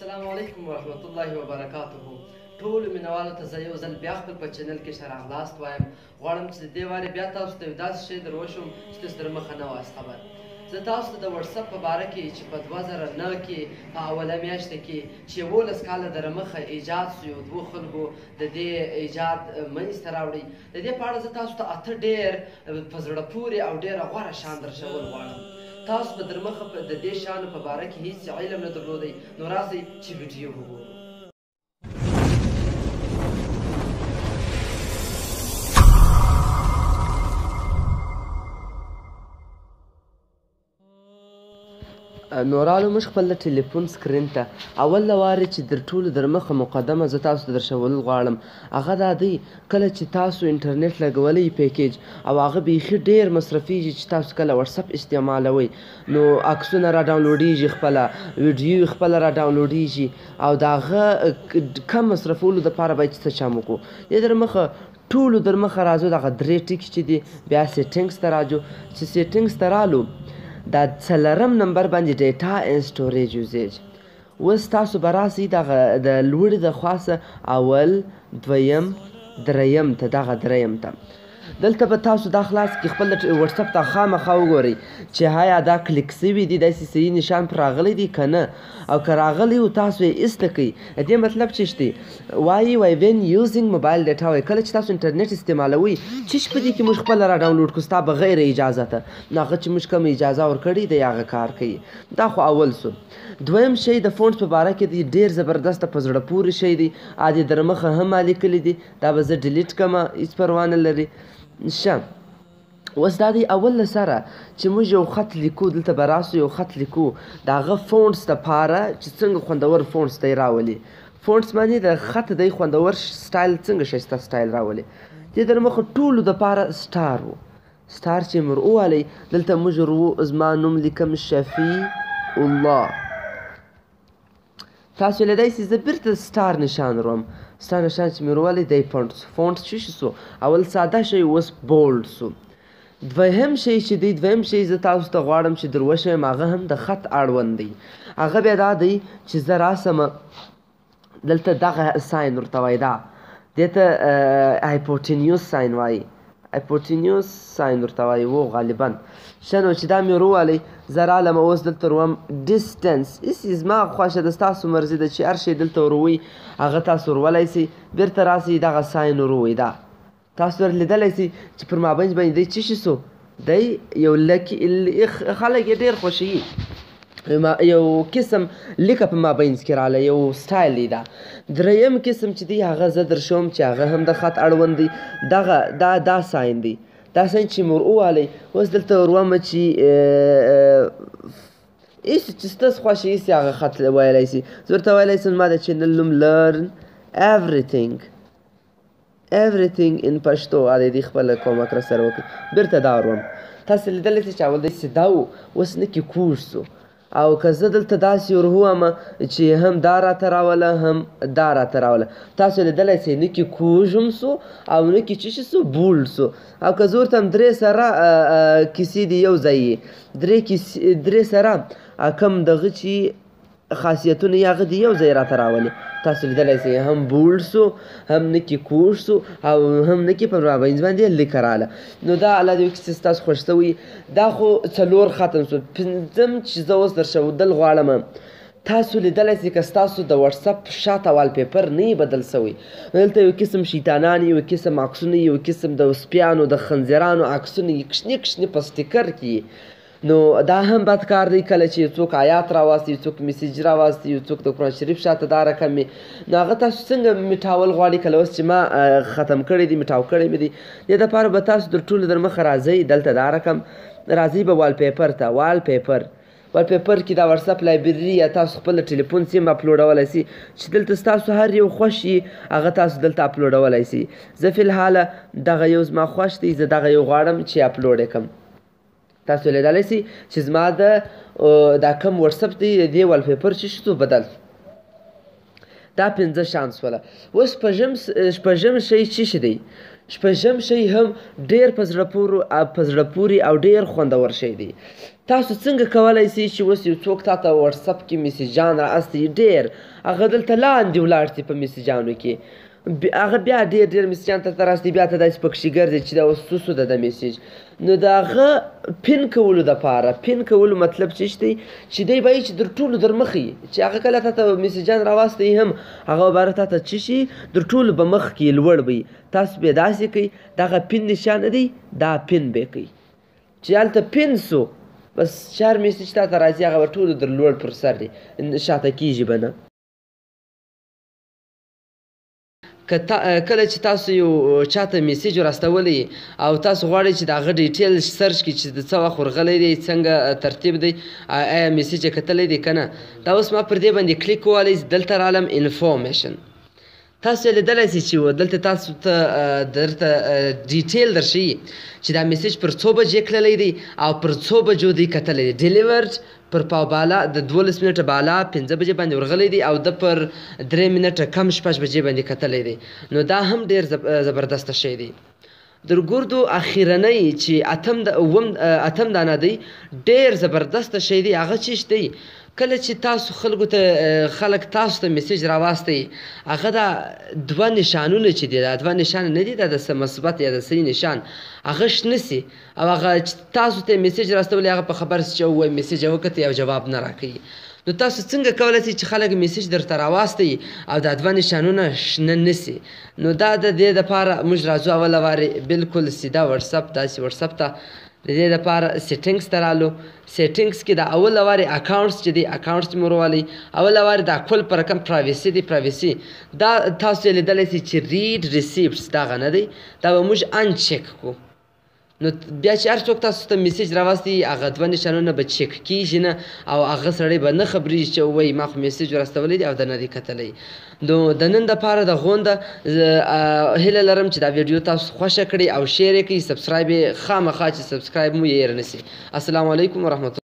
السلام علیکم ورحمت الله وبرکاته. ټولو مینهوالو ته زه یو ځل بیا خپل په چینل کې ښه راغلاست وایم. غواړم چې د دې وارې بیا تاسو ته یو داسې شی در وښوم چې تاسو در مخه نه واست خبر. زه تاسو ته د وټساپ په باره کې چې په 2009 کې په اوله میاشت کې چې 11 کاله در مخه ایجاد سو، یو دوو خلکو د دې ایجاد منځته راوړی، د دې په اړه زه تاسو ته اته ډېر په زړه پورې او ډېره غوره شان درښول غواړم. تاسو به در مخه د دې شیانو په باره کې هیڅ علم نه درلودی، نو راسئ چې ویډیو وګورو. نو رالو موږ خپل د ټلیفون سکرین ته. اول له وارې چې در ټولو در مخه مقدمه زه تاسو ته درښول غواړم هغه دا دی، کله چې تاسو انټرنیټ لګولی پیکیج او هغه بیخي ډېر مصرفیږي، چې تاسو کله وټساپ استعمالوئ نو عکسونه را ډاونلوډیږي، خپله ویډیو خپله را ډاونلوډیږي، او د هغه کم مصرفولو دپاره باید چې څه چم وکړو. دې در مخه ټولو در مخه راځو دغه درې ټکي چې دي، بیا settings ته راځو. چې settings ته رالو دا څلورم نمبر باندې data and storage usage. اوس تاسو به راسئ دغه د لوړې د خوا څخه اول، دویم، دریم ته، دغه دریم ته دلته به تاسو دا خلاص کړئ. خپل وټساپ ته خامخا وګورئ چې آیا دا کلیک سوي دي، داسې صحیح نشان پر راغلی دی که نه، او که راغلی و تاسو یې ایسته کړئ. د دې مطلب څه دی؟ وایي وایي when using mobile data، وایي کله چې تاسو انټرنیټ استعمالوئ چش په دې کې موږ خپله را ډاونلوډ کړو ستا بغیر اجازته، نو هغه چې موږ کومه اجازه ورکړې دی هغه کار کوي. دا خو اول سو. دویم شی د فونټس په باره کې دی، ډېر زبردسته په زړه پورې شی دی. عادي در مخه هم ما لیکلي دي، دا به زه delete کړم، هیڅ پروا نه لري. ښه، اوس دا دی اول له سره چې موږ یو خط لیکو، دلته به راسو یو خط لیکو، د هغه fonts دپاره چې څنګه خوندور fonts دی راولي. fonts معنې د خط دی خوندور سټایل، څنګه ښایسته سټایل راولي. دې در مخه ټولو دپاره star و، star چې مور ووالئ دلته موږ زما نوم لیکم شفیع الله. تاسو لیدای سئ زه بیرته star نشان روم. star نشان چې مې وروولی دی font سو. font څه شي سو؟ اول ساده شی، اوس bold سو. دوهم شی چې دی، دوهم شی زه تاسو ته غواړم چې در وښیم هغه هم د خط اړوند دی. هغه بیا دا دی چې زه راسم دلته دغه sign ورته وایي، دا دې ته hypotenuse sign وایي، hypotenuse sign ورته وایي و غالبا. ښه، نو چې دا مې ورووالی زه رالم اوس دلته وروم distance. هېڅ زما خوښه ده، ستاسو مرضي ده چې هر شی دلته وروئ هغه تاسو ورولی سئ. بیرته راسئ دغه sign وروئ. دا تاسو ور لیدلی سئ چې پر مابینځ باندې دی څه شي سو، دی یو لکي خلک یې ډېر خوښوي، یو قسم لیکه په مابینځ کې راغلی، یو سټایل دی. دا دریم قسم چې دی هغه زه درښوم چې هغه هم د خط اړوند دی. دغه دا sign دی، دا sign چې مور ووالئ اوس دلته ورومه چې هېڅ چې ستاسو خوښه هېڅ هغه خط ویلی سي. زه ورته ویلی سم زما د چینل نوم learn everything، everything in پښتو. ادې دې خپله کومک را سره وکړي. بیرته دا وروم. تاسو لیدلی سئ چې اول دی سیده و، اوس نه کې کوږ سو. او که زه دلته داسې ورهوم چې هم دا راته راوله هم دا راته راوله، تاسو لیدلی سئ نه کې کوږ هم سو او نه کې څه شي سو، bold سو. او که زه ورته هم درې سره کیسې دي یو ځای یې، درې سره کوم دغه چې خاصیتونه یې هغه دي یو ځای راته راولي. تاسو لیدلی سئ هم bold سو، هم نه کې کوږ سو، او هم نه کې پر مابینځ باندې لیکه راله. نو دا الله دې وکړي چې ستاسو خوښ سوی. دا خو څلور ختم سو. پنځم چې زه اوس درښودل غواړم، تاسو لیدلی سئ که ستاسو د وټساپ شاته wallpaper نه یې بدل سوی، نو دلته یو قسم شیطانان، یو قسم عکسونه، یو قسم د سپیانو د خنزیرانو عکسونه یې کوچني کوچني په sticker کې. نو دا هم بد کار دی، کله چې یو څوک آیات راواستي، یو څوک message راواستي، یو څوک د قرآن شریف شاته دا رقم وي، نو هغه تاسو څنګه میټاول غواړئ؟ کله اوس چې ما ختم کړی دی، میټاو کړی مې دی، دې دپاره به تاسو تر ټولو در مخه راځئ دلته دا رقم راځئ به wallpaper ته. wallpaper کې دا وټساپ library یا تاسو خپل ټلیفون سیم اپلوډولی سئ چې دلته ستاسو هر یو خوښ یي هغه تاسو دلته اپلوډولی سئ. زه فی الحال دغه یو زما خوښ دی، زه دغه یو غواړم چې اپلوډ یې کړم. تاسو لیدلی سئ چې زما د دا کوم وټساپ دی د دې wallpaper چې شو بدل. دا پنځه شیان سوله. اوس شپږم شی څه شي دی؟ شپږم شی هم ډیر په زړه پورې او ډیر خوندور شی دی. تاسو څنګه کولی سئ چې اوس یو څوک تا ته واتساپ کې میسجان را استوي ډیر، هغه دلته لاندې ولاړ سي په میسجانو کې، هغه بیا ډیر ډیر میسجان ته راستي، بیا ته داسې پکښې ګرځي چې دا اوس څه سو د میسج. نو د هغه pin کولو دپاره، pin کولو مطلب څه دی چې دی به چې در ټولو در مخې چې هغه کله تا ته میسجان راواستوي هم هغه به تا ته څه شي در ټولو به مخکې لوړ وي. تاسو بیا داسې کوئ، دغه pin نشان نه دی، دا pin به کوئ چې هلته pin سو، بس چې هر میسج تا ته راځي هغه به ټولو در لوړ پر سر دی، شاته کېږي به نه. کله چې تاسو یو چاته میسج ور استولی او تاسو غواړئ چې د هغه detail search کړئ چې د څه وخت ورغلی دی، څنګه ترتیب دی، آیا میسج یې کتلی دی که نه، دا اوس ما پر دې باندې کلیک ووهلی، دلته رالم information. تاسو یې لیدلی سئ چې دلته تاسو ته درته detail درښیي چې دا میسج پر څو بجې کللی دی او پر څو بجو دی کتلی دی. delivered پر پاو بالا د 12 منټه بالا 5 بجې باندې ورغلی دی او د پر 3 منټه کم 6 بجې باندې کتلی دی. نو دا هم ډیر زبردست شی دی. در ګردو اخیرنی چې اتم دانه دی ډیر زبردست شی دی، هغه چیش دی کله چې تاسو خلکو ته خلک تاسو ته میسج راواستئ، هغه دا دوه نشانونه چې دي، دا دوه نشان نه دي، دا د مثبت یا د صحیح نشان، هغه شنه سي او هغه چې تاسو ته میسج راستولی هغه په خبر سي چې ووایي میسج یې وکتی او جواب نه راکوي. نو تاسو څنګه کولی سئ چې خلک میسج درته راواستئ او دا دوه نشانونه شنه نه سي؟ نو دا د دې دپاره موږ راځو اوله وارې بالکل سیده واتساپ، داسې واتساپ ته د دې دپاره settings ته رالو. settings کې د اوله وارې accounts چې دی، accounts مو وروولئ. اوله وارې دا کل په رقم privacy دی، privacy دا تاسو یې لیدلی سئ چې read receipts دغه نه دی، دا به موږ uncheck کړو. نو بیا چې هر څوک تاسو ته میسج راواستي هغه دوه نشانونه به چک کېږي نه، او هغه سړی به نه خبرېږي چې ووایي ما خو میسج ور استولی دی او ده نه دی کتلی. نو د نن دپاره د غونډه هیله لرم چې دا ویډیو تاسو خوښه کړئ او share یې کړئ، subscribe یې خامخا چې subscribe مو یې هېر نه سي. السلام علیکم ورحمت